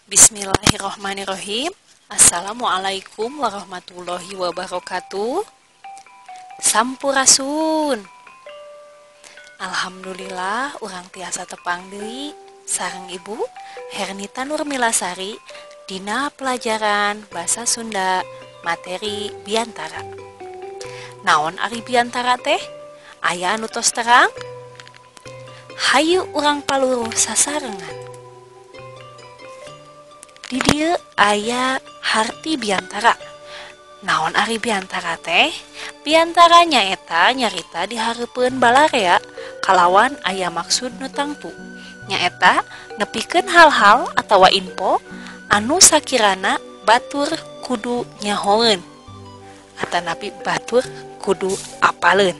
Bismillahirrohmanirrohim. Assalamualaikum warahmatullahi wabarakatuh. Sampurasun. Alhamdulillah urang tiasa tepang deui sareng Ibu Hernita Nurmilasari dina pelajaran Bahasa Sunda materi biantara. Naon ari biantara teh? Aya anu tos terang? Hayu urang paluruh sasarengan. Di dieu aya harti biantara. Naon ari biantara teh? Biantara nyaeta nyarita dihareupeun balarea kalawan aya maksud nu tangtu. Nyaeta nepikeun hal-hal atawa info anu sakirana batur kudu nyahoeun atanapi batur kudu apaleun.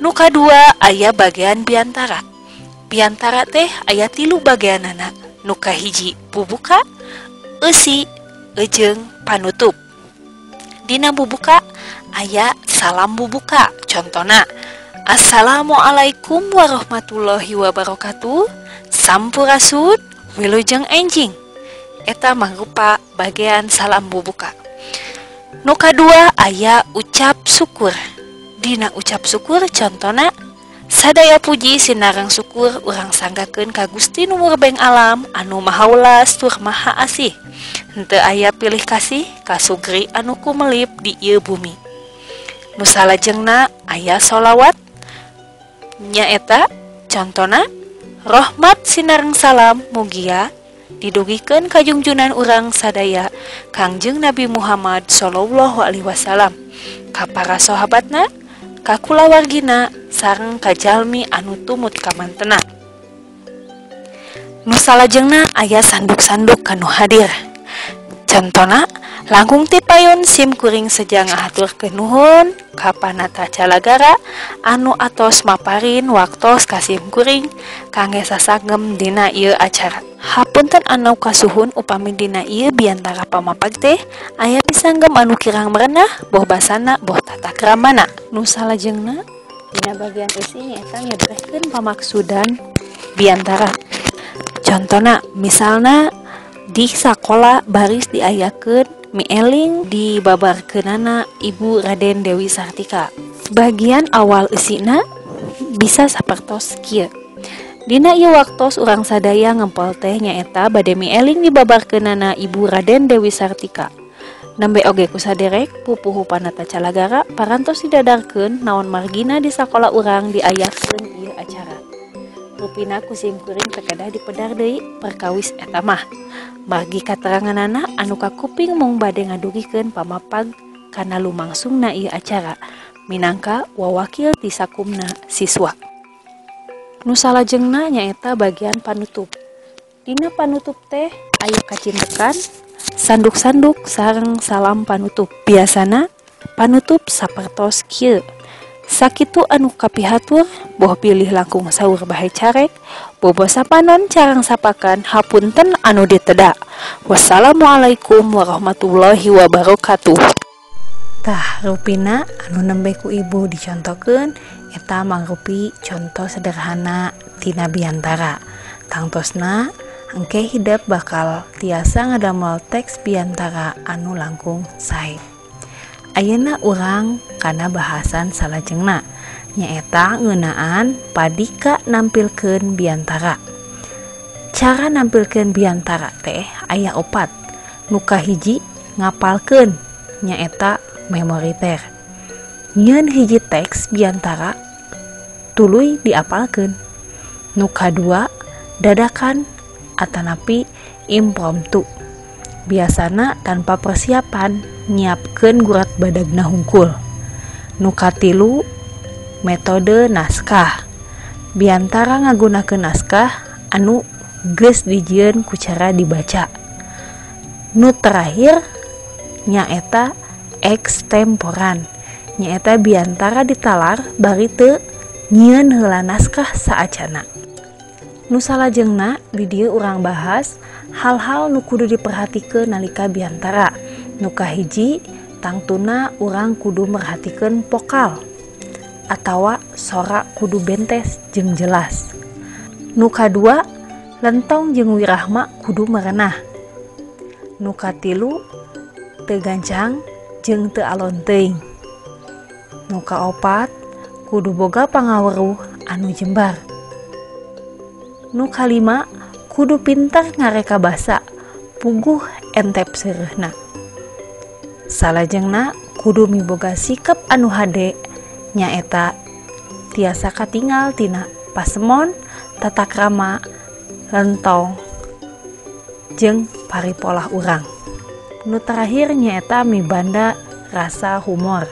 Nu kadua aya bagian biantara. Biantara teh aya 3 bagianana. Nu kahiji bubuka, eusi, eujeung panutup. Dina bubuka aya salam bubuka. Contona, Assalamualaikum warahmatullahi wabarakatuh, sampurasun, wilujeng enjing. Eta mangrupa bagian salam bubuka. Nu kadua aya ucap syukur. Dina ucap syukur contona, sadaya puji sinareng syukur urang sanggakeun ka Gusti nu murbeng alam anu maha welas tur maha asih. Henteu aya pilih kasih ka sugri anu kumelip di ieu bumi. Nu salajengna aya sholawat nyaeta contona rahmat sinareng salam mugia didugikeun ka junjunan urang sadaya Kangjeng Nabi Muhammad sallallahu alaihi wasallam, ka para sahabatna, ka kulawargina, sareng ka jalmi anu tumut kamantena. Nu salajengna aya sanduk-sanduk kanu hadir. Contona langkung ti payun sim kuring seja ngahaturkeun nuhun ka panata calagara anu atos maparin waktos ka sim kuring kangge sasagem dina ieu acara. Hapunten anu kasuhun upami dina ieu biantara pamapag teh aya pisanggem anu kirang merenah boh basana boh tata kramana. Nu salajengna dina bagian eusi nyaeta nyebrehkeun pamaksudan biantara. Contona misalna di sakola baris diayakeun mieling dibabarkeunana Ibu Raden Dewi Sartika. Bagian awal eusina bisa sapertos kieu. Dina ieu waktos urang sadaya ngempel teh nyaeta bade mieling dibabarkeunana Ibu Raden Dewi Sartika. Nembe oge ku saderek pupuhu panata calagara parantos didadarkeun naon margina di sakola urang diayakeun ieu acara. Rupina ku sim kuring teu kedah dipedar deui perkawis eta mah. Margi kateranganana anu kakuping mung bade ngadugikeun pamapag kana lumangsungna ieu acara minangka wawakil ti sakumna siswa. Nu salajengna nyaeta bagian panutup. Dina panutup teh aya kacintekan, sanduk-sanduk sareng salam panutup. Biasana panutup sapertos kieu. Sakitu anu kapihatur boh pilih langkung saur bahe carek, bobo sapanon carang sapakan hapunten anu diteda. Wassalamualaikum warahmatullahi wabarakatuh. Tah rupina anu nembe ku ibu dicontokeun eta mangrupi contoh sederhana tina biantara. Tangtosna engke hidep bakal tiasa ngadamel teks biantara anu langkung sae. Ayeuna urang kana bahasan salajengna nyaeta ngeunaan padika nampilkeun biantara. Cara nampilkeun biantara teh aya 4. Nu kahiji ngapalkeun nyaeta memoriter. Nyieun hiji teks biantara tuluy diapalkeun. Nu kadua dadakan atanapi impromptu. Biasana tanpa persiapan nyiapkeun gurat badagna hungkul. Nu katilu metode naskah. Biantara ngagunakeun naskah anu geus dijieun ku cara dibaca. Nu terakhir nyaeta ekstemporan. Nyaeta biantara ditalar bari teu nyieun heula naskah saacana. Nu salajengna di dieu urang bahas hal-hal nu kudu diperhatikeun nalika biantara. Nu kahiji tangtuna urang kudu merhatikeun vokal atawa sora kudu bentes jeung jelas. Nu kadua lentong jeung wirahma kudu merenah. Nu katilu teu gancang jeung teu alon teuing. Nu kaopat kudu boga pangaweruh anu jembar. Nu kalima kudu pintar ngareka basa, puguh entep seureuhna. Salajengna kudu miboga sikap anu hade nyaeta tiasa katingal tina pasemon, tata krama, lentong, jeung paripolah urang. Nu terakhir nyaeta mibanda rasa humor.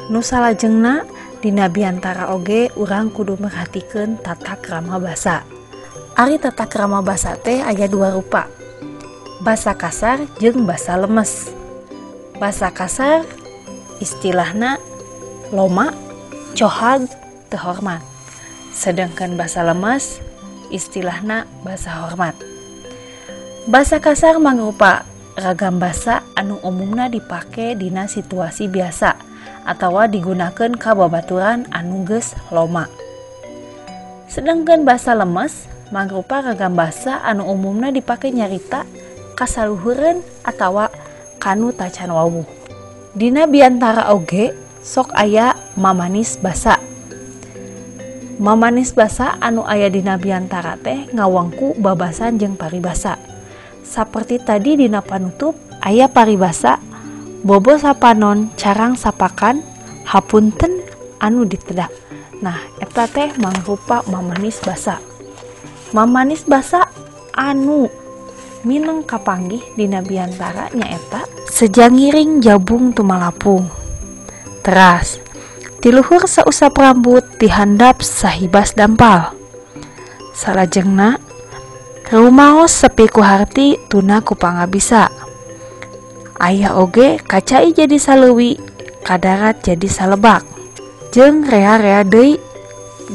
Nu salajengna dina biantara oge urang kudu merhatikeun tata krama basa. Ari tata krama basa teh aya dua rupa, basa kasar jeung basa lemes. Basa kasar istilahna loma, cohag, teu hormat. Sedangkan basa lemes istilahna basa hormat. Basa kasar mangrupa ragam basa anu umumna dipake dina situasi biasa atawa digunakeun ka babaturan anu geus loma. Sedangkan basa lemes mangrupa ragam basa anu umumna dipake nyarita kasaluhureun atawa kanu tacan wawuh. Dina biantara oge sok aya mamanis basa. Mamanis basa anu aya dina biantara teh ngawangku babasan jeung paribasa. Saperti tadi dina panutup aya paribasa bobo sapanon carang sapakan hapunten anu ditedak. Nah, eta teh mangrupa mamanis basa. Mamanis basa anu mineng kapanggih dina biantara nyaeta sejangiring jabung tumalapung. Teras tiluhur sausap rambut dihandap sahibas dampal. Salajengna rumaos sepi ku harti tuna ku pangabisa. Aya oge kacai jadi saleuwi, kadarat jadi salebak. Jeung rea-rea deui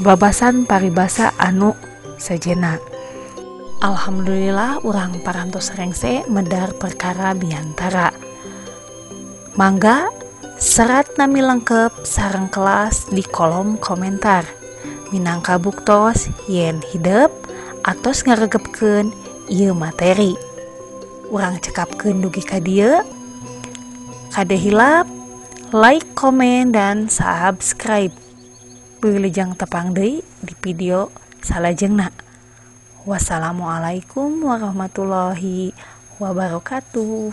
babasan paribasa anu sejena. Alhamdulillah urang parantos rengse medar perkara biantara. Mangga serat nami lengkep sareng kelas di kolom komentar. Minangka buktos yen hidep atos ngaregepkeun ieu materi. Urang cekapkeun dugi ka dieu. Kade hilap, like, komen, dan subscribe. Wilujeng tepang deui di video salajengna. Wassalamualaikum warahmatullahi wabarakatuh.